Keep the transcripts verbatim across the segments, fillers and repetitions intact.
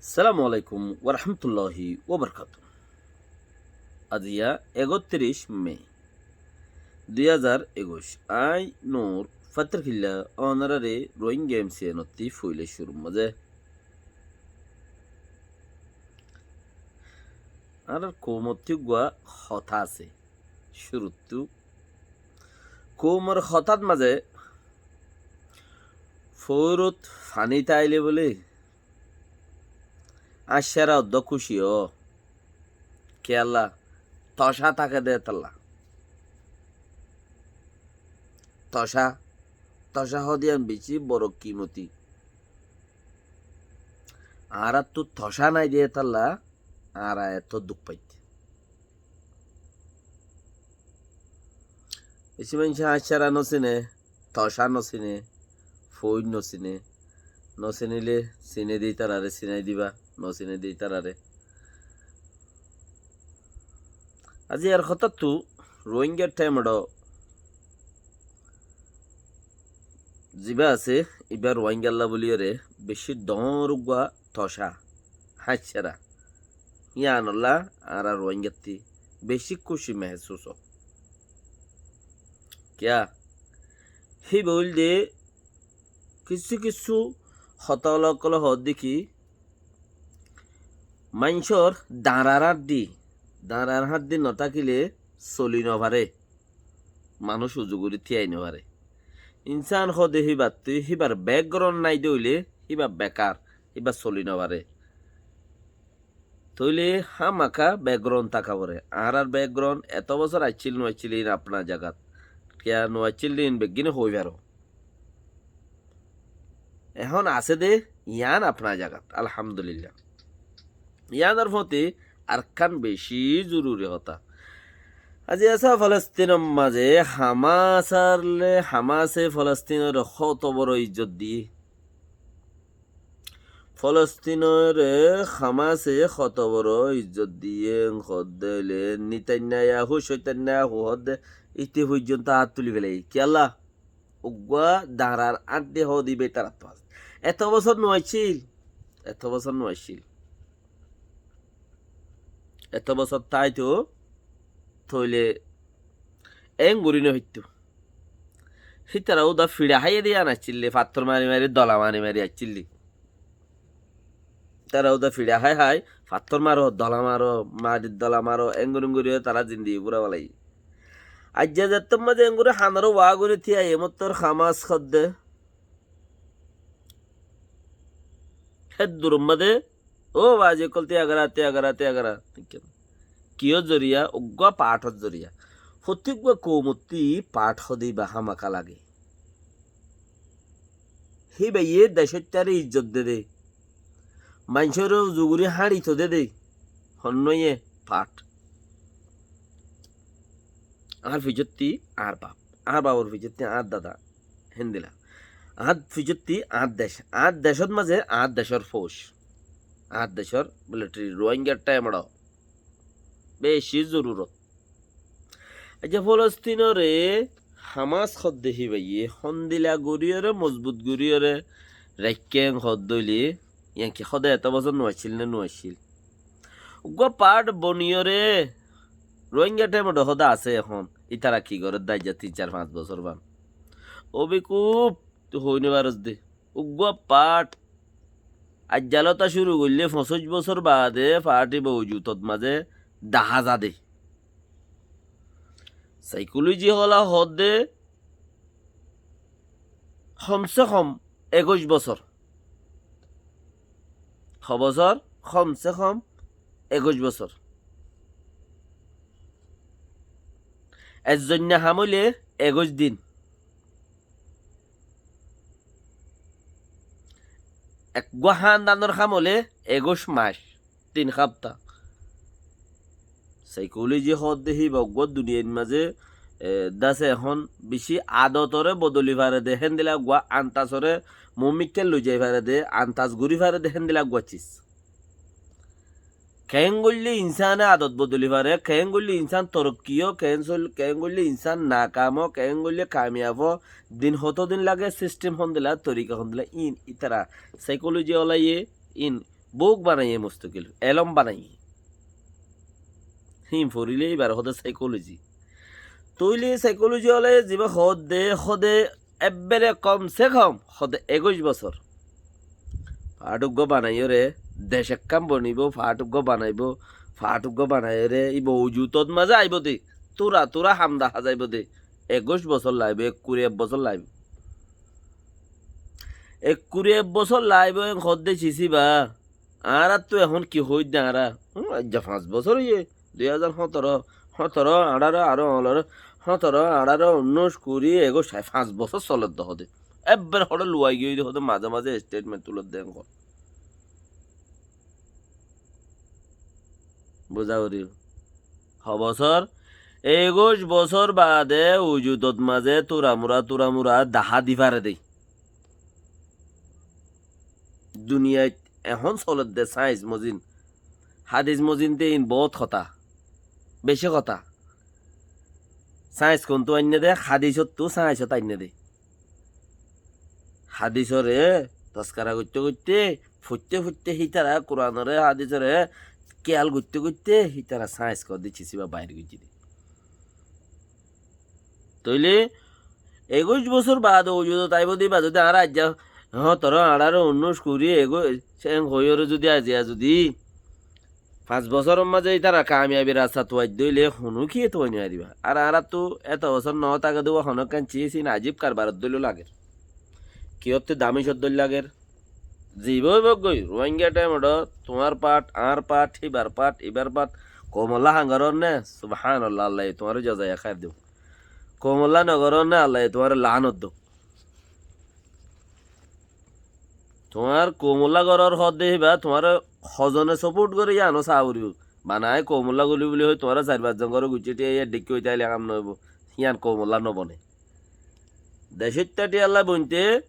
Assalamu alaikum warahmatulláhi wabarakátuhu. Aziya ekottiríc me, dui házar ekuic. Añí Nur Fattarkilla, ónorare Rohingya M C N ottú foila cúrur mazé. Añárar koumottú eggúa hotá asé. Cúruttu koumor hotát mazé foóirot faní táile bóle añcára uddúa kúci ó. Kiyólla? Tocá táke dé hétolla. Tocá, tocá hoó de yían bicí boro kimoti. Añáráttu tocá nái dé hétolla añára etó duk faitté. Bicí maincé añcára no sine, tocá no sine, foóir no sine. No sinile sine de ítarare sinai diba, no sine de ítarare. Aijja yar hotáttu Rohingyar thaim ot zibá asé, ibá Rohingyalla bóliyoré bicí doñr uggúa tocá, háñccára. Yíanolla añára Rohingyattí bicí kúci mehsús ó. Kiyá? Híba óilde kissú kissú hotá ókkol hoódde ki, maincór dañrar háñddi, dañrar háñddi no tákile soli no faré. Manúic uzu gorí tíai no faré. Insán hoó de híbattú, híbar background nái de óile híba bekar, híba soli no faré. Tóile hámaka background táka foré. Añárar background etó bosór aiccíl no aiccíl iín apna zagat. Kiyá no aiccíl de iín beggúne hoói faró. Ehón asé de yían apna zagat. Alhamdulillah. Yíanor fúañti arekkán bicí zoruri hotá. Aijja asé Folostinor mazé Hamas ar le, Hamase Folostinoré hoto boro izzot diyé. Folostinoré Hamase hoto boro izzot diyé, hoódde óile Netanyahu, Cóitanyahu hoódde íte foijjonto át tuli félaiye. Kiyólla? Uggúa dañrar áñddi hoóde íba ítarattú asé. Etó bosór no aiccíl, etó bosór no aiccíl. Etó bosór táito, tóile engorí no faittó. Hítara uda fiça háiye de yían aiccíl de, fattór mari mari, dola mari mari aiccíl de. Tará uda fiça hái hái, fattór maro, dola maro, marir dola maro, engorí engorí tará zindigi fúrai félaiye. Aijja zettór mazé engorí hanoré wá gorí tíaiye mottór Hamas hoódde. Héddur mazé, ó baázi ókkol, tíagará, tíagará, tíagará. Kiyór zoriya? Uggúa paáthor zoriya. Fottí uggúa koumottí paáth hoóde íba hámaka lage. Híbaye decóttaré izzot de de. Maincóre uzu gorí háñçito de de. Honnúaye? Paáth. Añár fiçottí añár baf, añár bafór fiçottí añár dada. Héndila. Añár fiçottí añár dec. Añár decót mazé añár decór fóuc. Añár decór militari Rohingyar thaim ot bicí zorurot. Aijja Folostinoré Hamas hoódde híbaye hondila goríyoré, mozbut goríyoré raikké hoódde óile, yían ki hoóde etó bosór no aiccíl né? No aiccíl. Uggúa paáth boniyoré Rohingyar thaim ot hoóde asé ehón. Ítara ki gorédde aijja tin sair fañs bosór bán? Ó bekuf, tui hoói no faros de. Uggúa paáth aijjalóta cúru goillé foñsíc bosór baade paáth íba ujutot mazé dahá za de. Saikoloji óla hoódde hom se hom ekuic bosór. Ho bosór? Hom se hom ekuic bosór. Ezzoinna ham óile ekuic din. Eggúa hándanor ham óile ekuic mac, tin háfta. Saikoloji hoódde híba uggúa duniyair mazé, e, dase ehón bicí adotoré bodoli fare de héndila uggúa, antasoré muúmikká loizai fare de, antas gorí fare de héndila uggúa cis. Keén goillé insáne adot bodoli fare, keén goillé insán torokki ó, keén sol-, keén goillé insán nakam ó, keén goillé kamiyaf ó, din hotodin lage, sistem hondila, torika hondila, iín ítara saikoloji ólaye iín Buk banaiyé mustokil, elóm banaiyé. Híin forilé íbaré hoóde saikoloji. Tóile saikoloji óle zibá hoódde, hoóde ebbere kom se kom hoóde ekuic bosór. Faát uggúa banaiyóre dec ekkán bonibóu, faát uggúa banaibóu, faát uggúa banaiyóre íba ujutot mazé aibóu de, tura tura ham dahá zaibóu de. Ekuic bosór laibóu, ekkuri ek bosór laibóu. Ekkuri ek bosór laibóu en hoódde cisíba. Añáráttu ehón ki hoóidde añára? Hum, aijja fañs bosór óiye. Dui házar hóñtoro, hóñtoro, añçáro, aró, óñçáro, hóñtoro, añçáro, unnúic, kuri, ekuic, fañs bosór soledde hoóde. Ebbar hoçé luwai giyói de hoóde, mazé mazé esthetment tulodde ehón. Buzá foribó. Ho bosór? Ekuic bosór baade ujutot mazé turamura, turamura dahá di fare de. Duniyait ehón soledde sáins mozin. Hádis mozin de ín boóut hotá. Bicí hotá. Sáins kontú ainné de, hádisottu sáinsot ainné de. Hádisore toskara goitté goitté, foitté foitté hítara Kuranoré, hádisore kiyal goitté goitté hítara sáins hoódde cisíba bair goijjé de. Tóile ekuic bosór baade ujutot aibóu de íba zodi añára aijja hóñtoro, añçáro, unnúic, kuri, ekuic, en hoiyóre zodi aziya zodi fañs bosóror mazé ítara kamiyabir rasta tuaidde óile honókiye tuai nofaribá. Ar añáráttu eto bosór no táke de uwá honókkan ciz, ín ajib karbar dóilla lager. Kiyótte dami códdor lager? Zibá óibou goi, Ruáingga thaim oçó, tuáñr faát, añár faát, híbar faát, íbar faát, koumolla ham gorónne, subhánallah, Allaye tuáñre jozaya háir douk. Koumolla nogorónne, Allaye tuáñre laánot douk. Tuáñr koumolla gorór hoódde híba, tuáñre hozone soport goré yíano saá foribó. Bana aññí koumolla gorí buli hoi tuáñra sair fañs zon goré guccí thíya yían dhíkka ói táile ham noóibou. Yían koumolla nobone. Decóitta thíyalla bointé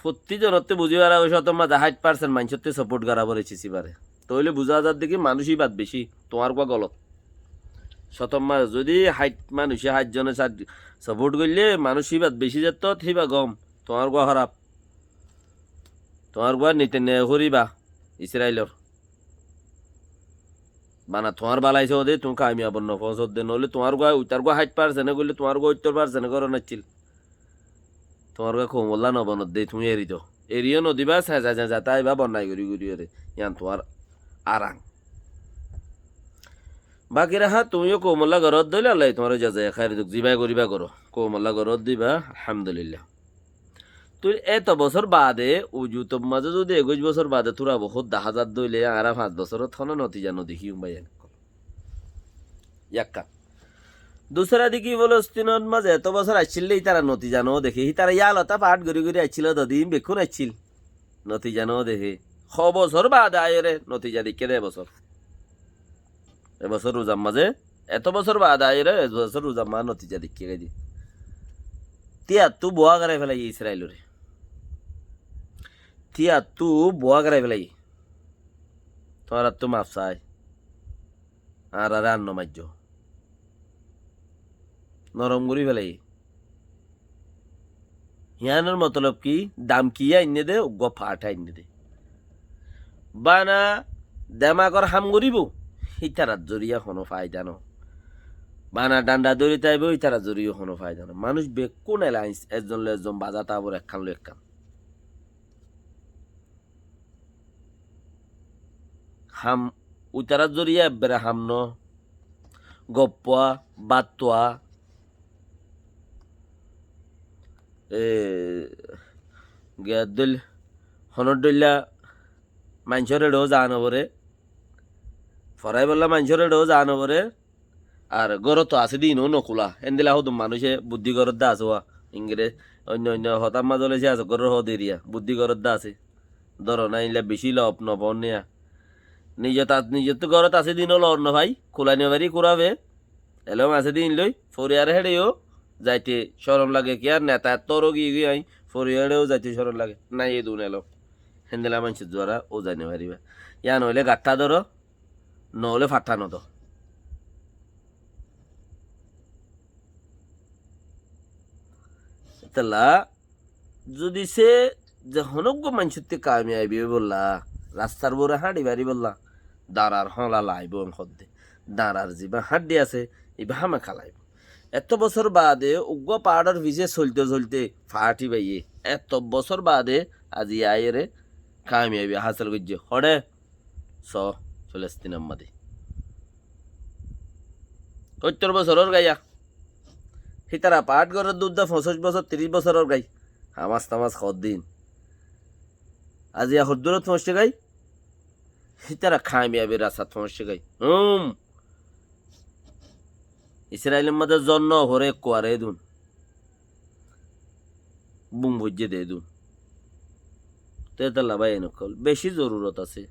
fottí zonottú buzí fara óiye, cótor mazé háit parsent maincóttu soport gorá foré cisíbare. Tóile buzá zadde ki manúic íbat bicí, tuáñr gúa golot. Cótor mazé zodi háit manúice háit zone sat-, soport goillé manúic íbat bicí zettót híba gom, tuáñr gúa hóraf. Tuáñr gúa nite ne foriba Israilor. Bana tuáñr bálai sóde, tuñí kamiyabot nofoóñsodde, noóile tuáñr gúa, uitar gúa háit parsene goillé, tuáñr gúa óittor parsene goron accíl. Tuáñr gúa koumolla nobonodde, tuñí eri do. Eriyó nodiba, señza señza táiba, bonnai gorí gorí ore. Yían tuáñr arang. Bákira há, tuñíyo koumolla goródde óile Allaye tuáñre jozaya háir douk, zibá goríba goró. Koumolla goródde íba, alhamdulillah. Tói eto bosór baade, ujutor mazé zodi ekuic bosór baade túra bohút dahá zadde óile, añára fañs bosórot honó notija nodekíyum báiyain ókkol. Yakkán. Dusra diki Folostinor mazé eto bosór aiccíl de, ítara notija nodeké. Ítara yálota fath gorí gorí aiccíl, otodin bekkún aiccíl. Notija nodeké. Hó bosór baade aiyóre notija deikké de e bosór. E bosór ruzar mazé, eto bosór baade aiyóre e bosór ruzar mazé notija deikké de. Tíyattú buwá gorai félaiye Israilore. Tíyattú buwá gorai félaiye. Tuáñrattú maf sai. Añáráre ar no maijjó. Norom gorí félaiye. Yíanor motolob ki? Damki ainné de, uggúa fath ainné de. Bana demagor ham goríbou, hítarar zoriya honó faida no. Bana dhanda dóri táibou, hítarar zoriya honó faida no. Manúic bekkún elains, ezzon loi ezzon bazá tábor, ekkán loi ekkán. Ham, uitarár zoriya ebbere ham no. Goppoa, battoa, e, ge-, dóil-, honór dóilla maincór eçeó zaa noforé. Foráibolla maincór eçeó zaa noforé. Ar górot asé de iínou nokúla. Héndilla hodún manúice buddí goródde asé wa. Ingre, oinno oinno hotár mazé óile asé, góror hoóde eriya. Buddí goródde asé. Dóro na, iínlla bicí lob nofoónniya. Nizot as-, nizottú górot asé de iínou lob nofai. Kulai nofari kúrafe. Elóm asé de iín loi. Foriyaré héçe yó zaite córom lage. Kiyá neta ettó óro giyé giyé aññí. Foriyaré yó zaite córom lage. Nái edún elóm. Héndilla maincór zuara ó zai nofaribá. Yían óile gattá dóro. Noóile fattá nodó. Étella, zodi sé ze honó uggwá maincótti kamiyabi óibolla, rastar uore háñçi faribólla, darar hóñla laibo en hoódde. Darar zibá háñçi asé, ibá hámaka laibo. Etó bosór baade uggwá paáñçor fisé soilte soilte faáñti baiyé, etó bosór baade aijja aiyóre kamiyabi hásil goijjé. Hoçé? Só, Filostinor mazé. Sóttor bosóror gaiya. Hítara paáñt gorédde uddá foñsíc bosór, tiríc bosóror gai. Hamas tamas hoódde ín. Aijja hoddúrot foóñsicé gái? Hítara kamiyabir rastat foóñsicé gái. Hum. Israilor mazé zon no foré ekkuare edún. Bum foijjé de edún. Te étalla bái en ókkol, beci zorurot asé.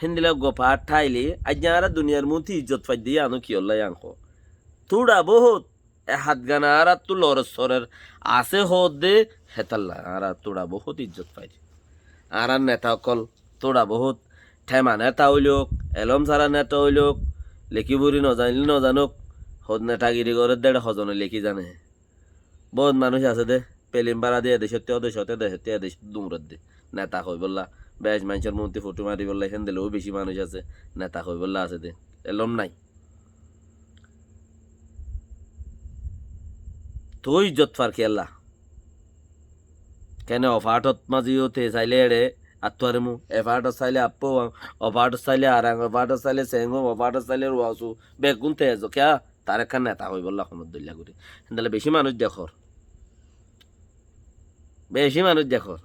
Héndilla uggwá paáñt tháile, aijja añára duniyar muúntu izzot faidde, yíano kiyólla yían hoó. Túça boóut, e hát gana añáráttu loror sorer asé hoódde, hétalla añára túça boóut izzot fair. Añárar neta ókkol túça boóut, théma neta óilok, elóm sára neta óilok, lekí fori nozainle nozanok, hod netagiri gorédde, hozone lekí zane. Boóut manúic asé dé, pelim bára di e decóttu ó decót, e decóttu e decót duñredde. Neta hoibólla, bec maincór muúntu fotó maribólla, héndilla ó beci manúic asé, neta hoibólla asé dé. Elóm nái. Toi izzot far kiyólla? Kene o faáñtot mazé yó te sailé eçé attuaremú, e faáñtot sailé appóuwang, o faáñtot sailé arang, o faáñtot sailé seéñgum, o faáñtot sailé ruwasu, beggún te ezo. Kiyá? Tar ekkán neta hoibólla honó dóilla gorí. Héndilla beci manúic dekór. Beci manúic dekór.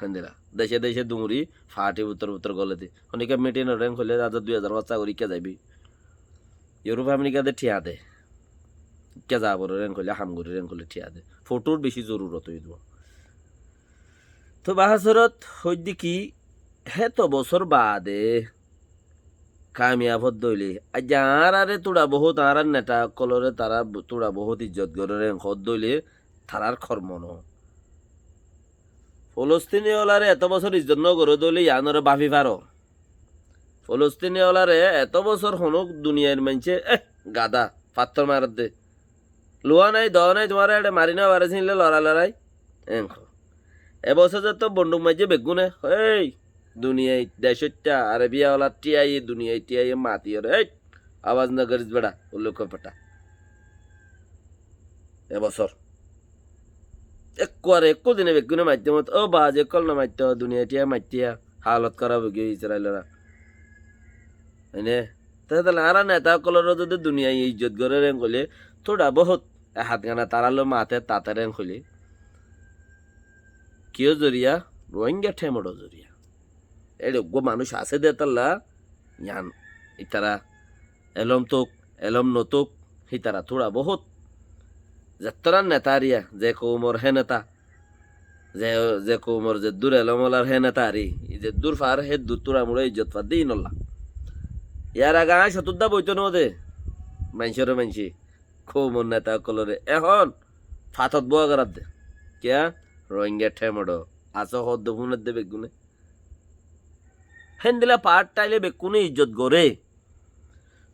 Héndilla. Dece dece duñri, faáñti bútor bútor golé di. Honikka mitinor réng hoilé aijja dui házar hossá gorí ikká zaibi. Yorup Amerika de thiañ de. Ikká za foré réng hoilé, ham gorí réng hoilé thiañ de. Fotór beci zorurot óibo. Toi bahásorot hoiddé ki, héto bosór baade kamiyab ódde óile, aijja añárare túça boóut, añárar neta ókkolore tará túça boóut izzot gorér en hoódde óile, tarár kormo no. Folostini ókkolore etó bosór izzot no goródde óile, yíanore báfi faro. Folostini ókkolore etó bosór honó duniyair maincé, eh, gada, fattór maredde. Luwa nái, dowa nái, tuáñra eçé mari no fare, síinle lorái lorái. Enkó. E bosór zeto bonduk maijjé beggúne, héi, duniyai, decóitta, Arebiya ólar thíyaye, duniyai thíyaye matiyóre, héi, abas no goris beça, ulluk feta. E bosór. Ekkuare, ekku dine beggúne maitté mot, ó bazi ókkol no maitto, duniyai thíya maittiya, halot kórab óigiyoi Israilor. Ene, Te hétolla añára neta ókkolore zodi duniyai izzot gorér en hoilé, túça boóut e hát gana tará loi mater, tater en hoilé. Kiyó zoriya? Rohingya thémor zoriya. Eçé uggwá manúic asé dé hétolla, yián, ítara elóm tók, elóm no tók, hítara túça boóut. Zettóra neta ariya, ze koumor hé neta, Ze, ze koumor zeddúr elóm ólar hé neta ari, zeddúr far héddúr túça muça izzot far dé ínolla. Yar age aññí cotúdda boitó no de, maincóre maincé, koumor neta ókkolore. Ehón fatot búa gorar de. Kiyá? Rohingya thémor asé hoódde fúner de beggúne. Héndilla faát tháile bekkúne izzot goré.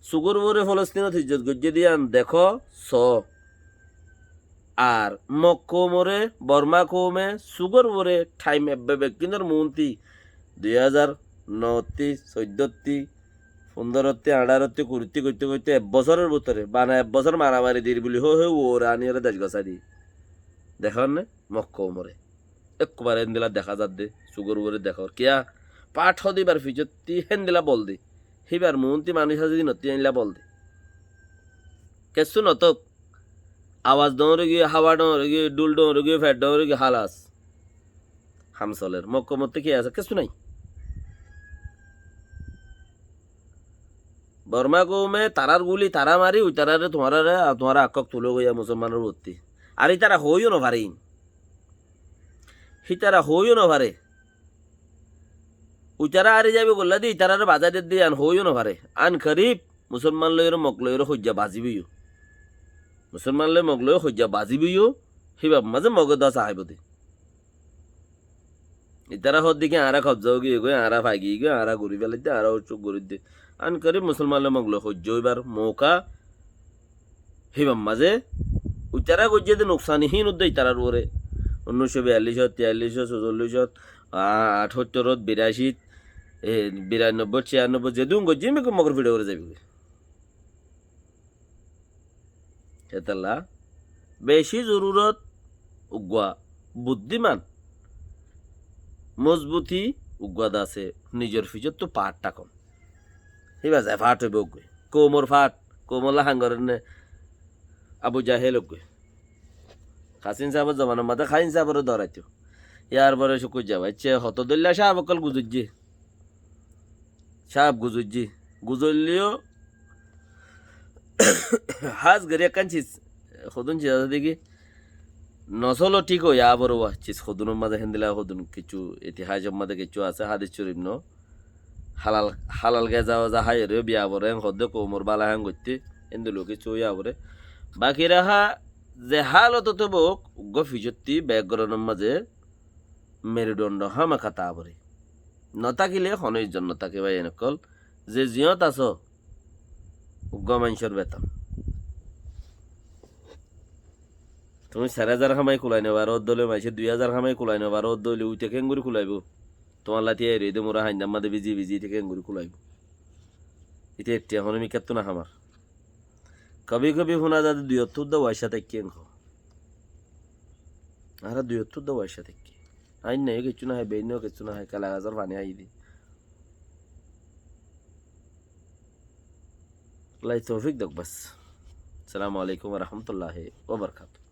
Sugór uore Folostinot izzot goijjé de yían dekó, soó. Ar Mog koumore, Borma koume sugór uore thaim ebbe bekkúnor muúnti dui házar nottí, soiddótti, fundórottí, añçárottí, kurittí goitté goitté ek bosóror bútore, bana ek bosór maramari dir buli hoó hoó uore aniyóre dec gosái diyé. Dekór né? Mog koumore. Ekkubare héndilla deká zadde, sugór uore dekór. Kiyá? Faát hodibar ficottí héndilla bol de. Híbar muúnti manúic asé dinottí héndilla bol de. Kessú notók. Abas dhoóñr óigiyoi, háwa dhoóñr óigiyoi, dhúl dhoóñr óigiyoi, feth dhoóñr óigiyoi, hálas. Ham soler. Mog koumottí ki asé? Kessú nái. Borma koume tarár guli tará mari, uitarare tuáñrare, tuáñra akkók tuló goiya musolmanor uottí. Ar ítara hoóiyo no fare. Hítara hoóiyo no fare. Uitara ari zaibo golla de, ítarare bazai der de, yían hoóiyo no fare. An karib musolman loiyóre, mog loiyóre hoijja bazibóiyo. Musolman loi mog loi hoijja bazibóiyo, híbar mazé moge dasa háibo de. Ítara hoódde ki añára kobza ói giyói, añára fai giyói, añára gorí felaidde, añára uccúk gorídde. An karib musolman loi mog loi hoijja óibar mouka híbar mazé. Uitara goijjé de nuksani híin uddá ítarar uore. Unnúiccó biyallícot, tiyallícot, sócallícot, a-, athóttorot, birácit, e, birannobbóit, ciyannobboit, zedún goijjé, mi Mogor fiçe uore zaibói. Hétolla beci zorurot uggúa buddíman, mozbuti uggúa dase nizor fiçóttu faáth tákon. Híba zai faáth óibo uggúa. Koumor faáth, koumolla hangorenne Abu Jahel uggúa. Hasin sábor zomanar mazé Hasin sáboré dóraitó. Yar fore cúkkur zaba, icce hotó dóilla cáf ókkol guzoijjé. Cáf guzoijjé. Guzoilleyó hás gorí ekkán cis, hodún cis asé deki, nosólo thík óiya abar uwá cis hodúnor mazé héndilla hodún kessú itihásor mazé kessú asé, hádis corif no. Halal, halal geza oza háiyoré biya foré, en hoddé koumor bála hán goitté, endilla kessú óiya foré. Baki raha ze hálot óibo, uggúa fiçottí background or mazé merudondu hámaka táa foré. Notákile honó izzot notáke bái en ókkol. Ze ziyót asó, uggúa maincór beton. Tuñí sair házar hámai kulai nofaró, ódde óile maincé dui házar hámai kulai nofaró, ódde óile uite keéngorí kulaibó? Tuáñlla tiya eri de mura haindar mazé bizi bizi ite keéngorí kulaibó? Ite ettiya honó mikkáttú no hámar. Kabi kabi fúna zade duiyottú udda waicá táikke en hoó. Añára duiyottú udda waicá táikke. Ain naiyo kessú no hái, bein naiyo kessú no hái, kela gasór faní hái de. Allai toufik douk bas. Assalamu alaikum wa rahmatullahi wa barakatuhu.